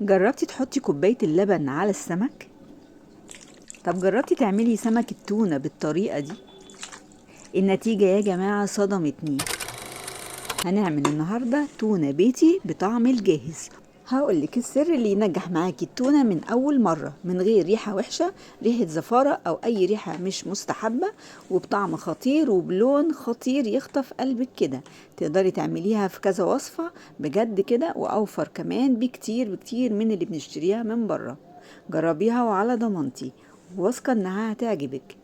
جربتي تحطي كوباية اللبن على السمك؟ طب جربتي تعملي سمك التونة بالطريقة دي؟ النتيجة يا جماعة صدمتني. هنعمل النهاردة تونة بيتي بطعم الجاهز. هقولك السر اللي ينجح معاكي التونة من أول مرة من غير ريحة وحشة، ريحة زفارة أو أي ريحة مش مستحبة، وبطعم خطير وبلون خطير يخطف قلبك كده. تقدري تعمليها في كذا وصفة بجد كده، وأوفر كمان بكتير بكتير من اللي بنشتريها من بره. جربيها وعلى ضمانتي، واثقة إنها هتعجبك.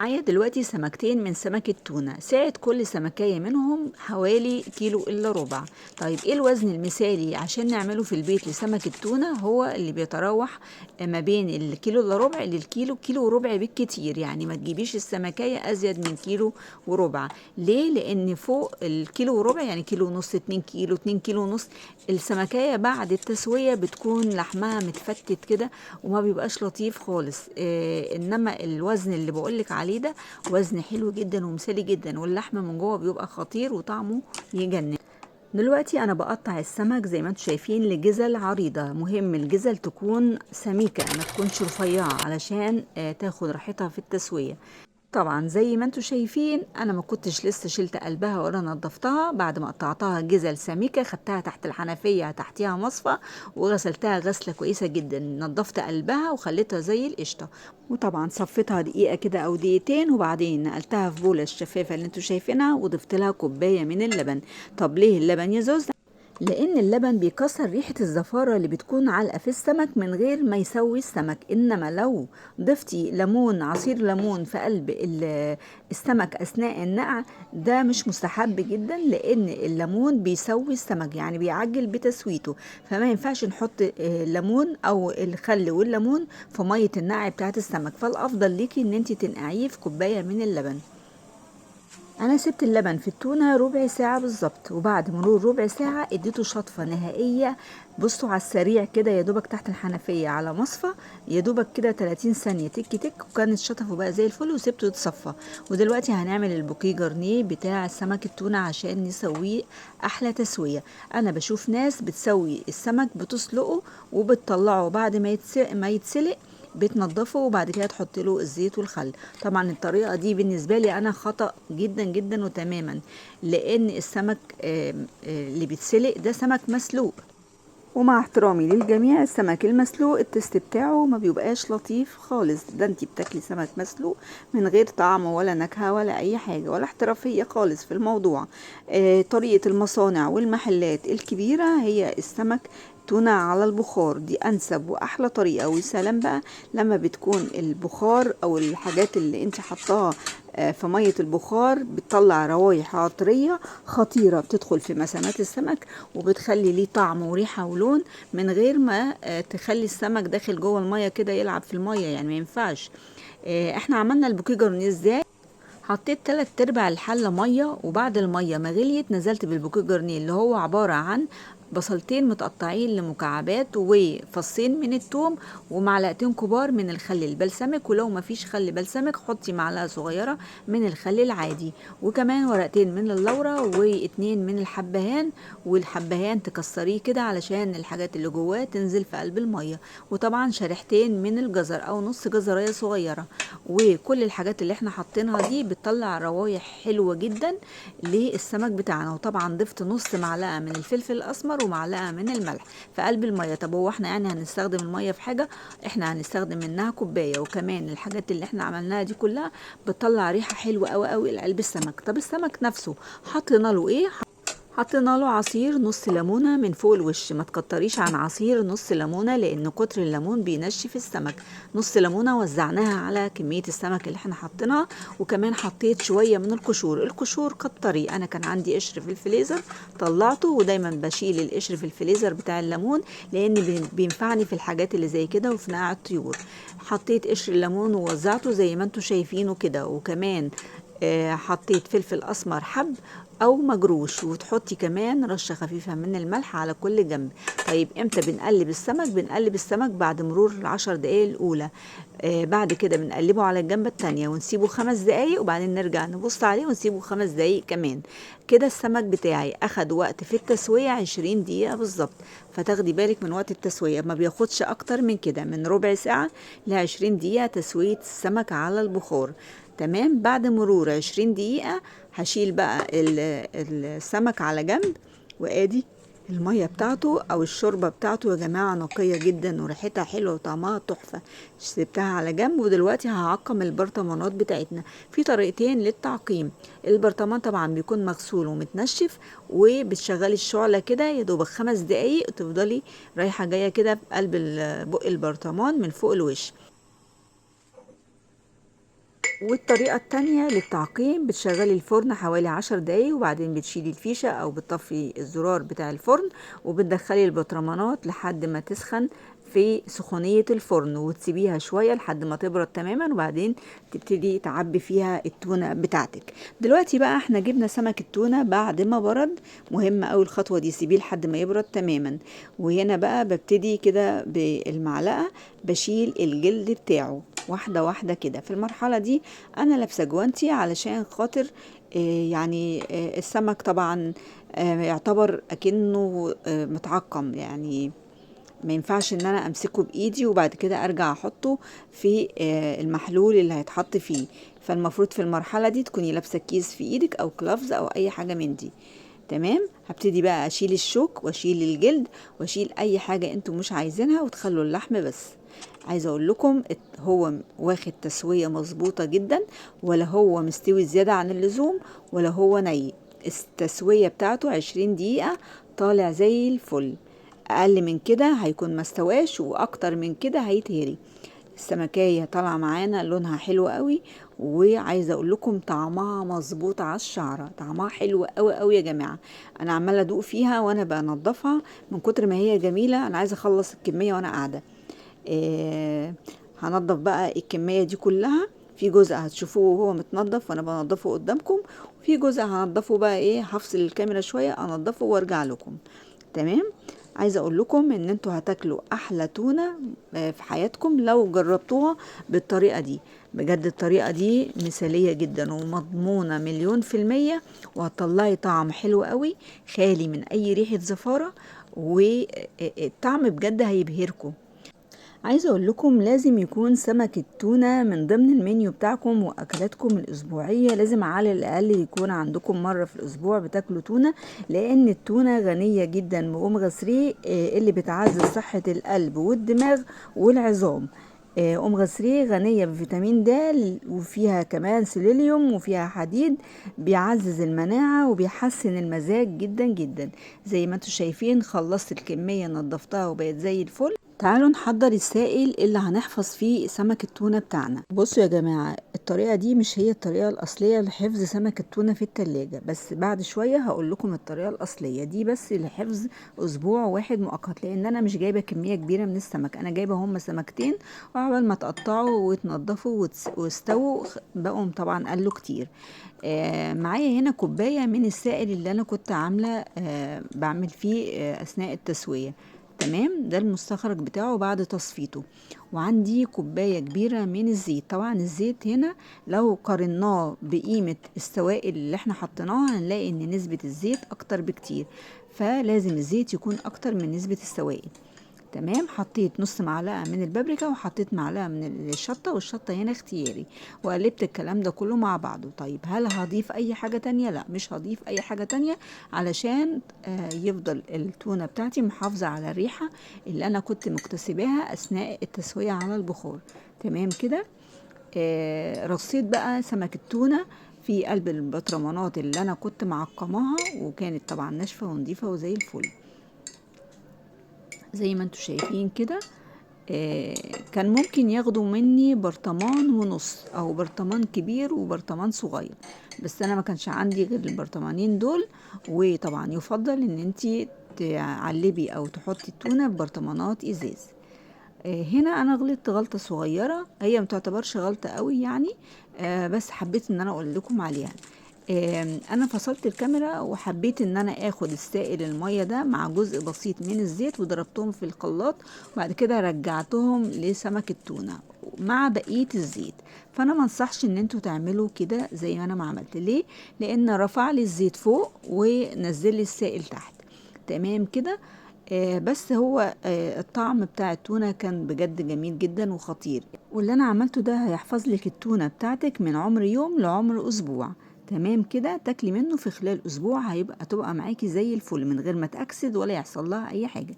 معايا دلوقتي سمكتين من سمك التونة، سعة كل سمكية منهم حوالي كيلو إلا ربع. طيب ايه الوزن المثالي عشان نعمله في البيت لسمك التونة؟ هو اللي بيتراوح ما بين الكيلو إلا ربع للكيلو، كيلو وربع بالكتير، يعني ما تجيبيش السمكية أزيد من كيلو وربع. ليه؟ لأن فوق الكيلو وربع يعني كيلو ونص، 2 كيلو، 2 كيلو ونص، السمكية بعد التسوية بتكون لحمها متفتت كده وما بيبقاش لطيف خالص. إنما الوزن اللي بقولك عليه ده وزن حلو جدا ومثالي جدا، واللحم من جوه بيبقى خطير وطعمه يجنن. دلوقتي انا بقطع السمك زي ما انتم شايفين لجزل عريضة. مهم الجزل تكون سميكة ما تكونش رفيعة علشان تاخد راحتها في التسوية. طبعا زي ما انتم شايفين انا ما كنتش لسه شلت قلبها ولا نظفتها. بعد ما قطعتها جزل سميكة خدتها تحت الحنفية تحتيها مصفى وغسلتها غسله كويسة جدا، نظفت قلبها وخليتها زي القشطه، وطبعا صفيتها دقيقة كده او دقيقتين، وبعدين نقلتها في بوله الشفافه اللي انتم شايفينها وضفت لها كوباية من اللبن. طب ليه اللبن يا زوز؟ لان اللبن بيكسر ريحه الزفاره اللي بتكون علقه في السمك من غير ما يسوي السمك. انما لو ضفتي ليمون، عصير ليمون في قلب السمك اثناء النقع، ده مش مستحب جدا، لان الليمون بيسوي السمك، يعني بيعجل بتسويته، فما ينفعش نحط الليمون او الخل والليمون في مية النقع بتاعت السمك. فالافضل ليكي ان انت تنقعيه في كوباية من اللبن. انا سبت اللبن في التونة ربع ساعة بالظبط، وبعد مرور ربع ساعة اديته شطفة نهائية. بصوا على السريع كده، يا دوبك تحت الحنفية على مصفى، يا دوبك كده 30 ثانية تك تك، وكانت شطفه بقى زي الفل وسبته يتصفى. ودلوقتي هنعمل ال bouquet garni بتاع سمك التونة عشان نسويه احلى تسوية. انا بشوف ناس بتسوي السمك بتسلقه وبتطلعه بعد ما يتسلق بتنضفه وبعد كده تحط له الزيت والخل. طبعا الطريقة دي بالنسبة لي انا خطأ جدا جدا وتماما، لان السمك اللي بيتسلق ده سمك مسلوق، ومع احترامي للجميع السمك المسلوق ال taste بتاعه ما بيبقاش لطيف خالص. ده انتي بتاكلي سمك مسلوق من غير طعم ولا نكهة ولا اي حاجة ولا احترافية خالص في الموضوع. طريقة المصانع والمحلات الكبيرة هي السمك تونة على البخار، دي انسب واحلى طريقة. وسلام بقى لما بتكون البخار او الحاجات اللي انت حطاها في مية البخار بتطلع روايح عطرية خطيرة بتدخل في مسامات السمك وبتخلي ليه طعم وريحة ولون من غير ما تخلي السمك داخل جوه المية كده يلعب في المية، يعني ما ينفعش. احنا عملنا ال bouquet garni ازاي؟ حطيت 3/4 الحلة مية، وبعد المية ما غليت نزلت بال bouquet garni اللي هو عبارة عن بصلتين متقطعين لمكعبات وفصين من الثوم ومعلقتين كبار من الخل البلسمك، ولو ما فيش خل بلسمك حطي معلقة صغيرة من الخل العادي، وكمان ورقتين من اللورة واتنين من الحبهان، والحبهان تكسريه كده علشان الحاجات اللي جواه تنزل في قلب المية، وطبعا شريحتين من الجزر او نص جزرية صغيرة. وكل الحاجات اللي احنا حاطينها دي بتطلع روايح حلوة جدا للسمك بتاعنا. وطبعا ضفت نص معلقة من الفلفل الاسمر ومعلقة من الملح في قلب المية. طب هو احنا يعني هنستخدم المية في حاجة؟ احنا هنستخدم منها كوباية. وكمان الحاجات اللي احنا عملناها دي كلها بتطلع ريحة حلوة قوي قوي لقلب السمك. طب السمك نفسه حطينا له ايه؟ حطينا له عصير نص ليمونة من فوق الوش. ما تكتريش عن عصير نص ليمونة لان كتر الليمون بينشف السمك. نص ليمونة وزعناها على كمية السمك اللي احنا حطيناها. وكمان حطيت شوية من القشور. القشور كتري، انا كان عندي قشر في الفريزر طلعته، ودايما بشيل القشر في الفريزر بتاع الليمون لان بينفعني في الحاجات اللي زي كده وفي نقع الطيور. حطيت قشر الليمون ووزعته زي ما انتم شايفينه كده. وكمان حطيت فلفل اسمر حب او مجروش، وتحطي كمان رشه خفيفة من الملح على كل جنب. طيب امتى بنقلب السمك؟ بنقلب السمك بعد مرور ال10 دقايق الاولى. بعد كده بنقلبه على الجنب التانية ونسيبه 5 دقايق، وبعدين نرجع نبص عليه ونسيبه 5 دقايق كمان. كده السمك بتاعي اخد وقت في التسوية 20 دقيقة بالظبط، فتاخدي بالك من وقت التسوية، ما بياخدش اكتر من كده، من ربع ساعة ل20 دقيقة تسوية السمك على البخار. تمام. بعد مرور 20 دقيقة هشيل بقى السمك على جنب، وادي المية بتاعته او الشوربة بتاعته يا جماعة نقية جدا وريحتها حلوة وطعمها تحفة. سبتها على جنب، ودلوقتي هعقم البرطمانات بتاعتنا. في طريقتين للتعقيم. البرطمان طبعا بيكون مغسول ومتنشف، وبتشغلي الشعلة كده يا دوبك 5 دقايق، وتفضلي رايحة جاية كده في قلب بق البرطمان من فوق الوش. والطريقة التانية للتعقيم بتشغلي الفرن حوالي 10 دقايق، وبعدين بتشيلي الفيشة او بتطفي الزرار بتاع الفرن، وبتدخلي البطرمانات لحد ما تسخن في سخونية الفرن، وتسيبيها شوية لحد ما تبرد تماما، وبعدين تبتدي تعبي فيها التونة بتاعتك. دلوقتي بقى احنا جبنا سمك التونة بعد ما برد، مهم اوي الخطوة دي، سيبيه لحد ما يبرد تماما. وهنا بقى ببتدي كده بالمعلقة بشيل الجلد بتاعه واحدة واحدة كده. في المرحلة دي أنا لابسة جوانتي علشان خاطر السمك طبعا يعتبر أكنه متعقم، يعني ما ينفعش إن أنا أمسكه بإيدي وبعد كده أرجع أحطه في المحلول اللي هيتحط فيه. فالمفروض في المرحلة دي تكوني لابسة كيس في إيدك أو كلافز أو أي حاجة من دي. تمام. هبتدي بقى أشيل الشوك وأشيل الجلد وأشيل أي حاجة أنتوا مش عايزينها، وتخلوا اللحم بس. عايزه اقول لكم هو واخد تسويه مظبوطة جدا، ولا هو مستوي زيادة عن اللزوم ولا هو ني. التسوية بتاعته 20 دقيقة، طالع زي الفل. اقل من كده هيكون ما استواش، واكتر من كده هيتهري. السمكايه طالعه معانا لونها حلو قوي، وعايزه اقول لكم طعمها مظبوط على الشعرة، طعمها حلو قوي قوي يا جماعة. انا عماله ادوق فيها وانا بنضفها من كتر ما هي جميلة، انا عايزه اخلص الكمية وانا قاعدة. هنضف بقى الكمية دي كلها. في جزء هتشوفوه وهو متنضف وانا بنضفه قدامكم، وفي جزء هنضفه بقى ايه، هفصل الكاميرا شوية انضفه وارجع لكم. تمام. عايزه اقول لكم ان انتوا هتاكلوا احلى تونه في حياتكم لو جربتوها بالطريقة دي. بجد الطريقة دي مثاليه جدا ومضمونه 1,000,000%، وهتطلعي طعم حلو قوي خالي من اي ريحه زفاره، والطعم بجد هيبهركم. عايزه اقول لكم لازم يكون سمك التونه من ضمن المنيو بتاعكم واكلاتكم الاسبوعية، لازم على الاقل يكون عندكم مرة في الاسبوع بتاكلوا تونه، لان التونه غنية جدا باوميجا 3 اللي بتعزز صحة القلب والدماغ والعظام. اوميجا 3 غنية بفيتامين د، وفيها كمان سيلينيوم، وفيها حديد بيعزز المناعة وبيحسن المزاج جدا جدا. زي ما انتم شايفين خلصت الكمية، نظفتها وبقت زي الفل. تعالوا نحضر السائل اللي هنحفظ فيه سمك التونة بتاعنا. بصوا يا جماعة، الطريقة دي مش هي الطريقة الأصلية لحفظ سمك التونة في التلاجة، بس بعد شوية هقول لكم الطريقة الأصلية دي، بس لحفظ أسبوع واحد مؤقت، لأن أنا مش جايبة كمية كبيرة من السمك، أنا جايبة هم سمكتين، وعقبال ما تقطعوا وتنضفوا واستووا بقوا طبعا قلوا كتير. معايا هنا كوباية من السائل اللي أنا كنت عاملة بعمل فيه أثناء التسوية. تمام، ده المستخرج بتاعه بعد تصفيته. وعندي كوباية كبيرة من الزيت. طبعا الزيت هنا لو قارناه بقيمة السوائل اللي احنا حطيناها هنلاقي ان نسبة الزيت اكتر بكتير، فلازم الزيت يكون اكتر من نسبة السوائل. تمام، حطيت نص معلقة من البابريكا وحطيت معلقة من الشطة، والشطة هنا اختياري، وقلبت الكلام ده كله مع بعضه. طيب هل هضيف اي حاجة تانية؟ لا، مش هضيف اي حاجة تانية علشان يفضل التونة بتاعتي محافظة على الريحة اللي انا كنت مكتسباها اثناء التسوية على البخار. تمام كده. رصيت بقى سمك التونة في قلب البطرمانات اللي انا كنت معقماها، وكانت طبعا ناشفة ونضيفة وزي الفل زي ما انتوا شايفين كده. كان ممكن ياخدوا مني برطمان ونص او برطمان كبير وبرطمان صغير، بس انا ما كانش عندي غير البرطمانين دول. وطبعا يفضل ان انتي تعلبي او تحطي التونة في برطمانات ازاز. هنا انا غلطت غلطة صغيرة، هي ما تعتبرش غلطة قوي يعني، بس حبيت ان انا اقول لكم عليها. انا فصلت الكاميرا وحبيت ان انا اخد السائل المية ده مع جزء بسيط من الزيت وضربتهم في الخلاط، وبعد كده رجعتهم لسمك التونة مع بقية الزيت. فانا ما انصحش ان انتوا تعملوا كده زي ما انا ما عملت. ليه؟ لان رفع لي الزيت فوق ونزل لي السائل تحت. تمام كده. بس هو الطعم بتاع التونة كان بجد جميل جدا وخطير. واللي انا عملته ده هيحفظ لك التونة بتاعتك من عمر يوم لعمر اسبوع. تمام كده، تاكلي منه في خلال اسبوع هتبقى معاكي زي الفل من غير ما تأكسد ولا يحصل لها اي حاجة.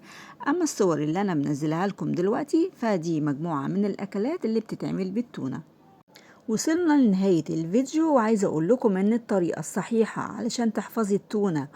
اما الصور اللي انا منزلها لكم دلوقتي فدي مجموعة من الاكلات اللي بتتعمل بالتونة. وصلنا لنهاية الفيديو، وعايزة اقول لكم ان الطريقة الصحيحة علشان تحفظي التونة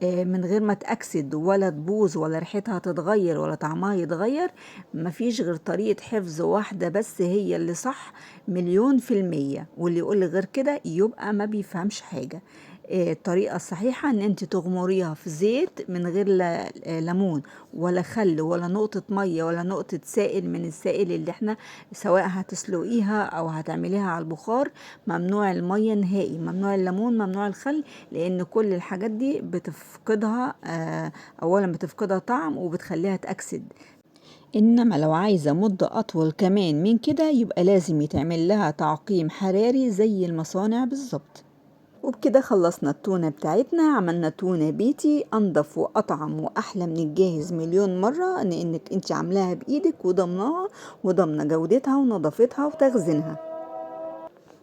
من غير ما تأكسد ولا تبوظ ولا ريحتها تتغير ولا طعمها يتغير، مفيش غير طريقة حفظ واحدة بس هي اللي صح 1,000,000%، واللي يقول غير كده يبقى ما بيفهمش حاجة. الطريقة الصحيحة ان انت تغمريها في زيت من غير لا ليمون ولا خل ولا نقطة مية ولا نقطة سائل من السائل اللي احنا سواء هتسلقيها او هتعمليها على البخار. ممنوع المية نهائي، ممنوع الليمون، ممنوع الخل، لان كل الحاجات دي بتفقدها، اولا بتفقدها طعم وبتخليها تأكسد. انما لو عايزة مدة اطول كمان من كده يبقى لازم يتعمل لها تعقيم حراري زي المصانع بالظبط. وبكده خلصنا التونة بتاعتنا، عملنا تونة بيتي انضف واطعم واحلى من الجاهز مليون مرة، لانك انت عاملاها بايدك وضمناها وضمنة جودتها ونظافتها وتخزينها.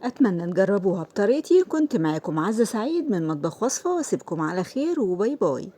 اتمنى تجربوها بطريقتي. كنت معاكم عزة سعيد من مطبخ وصفة، واسيبكم على خير وباي باي.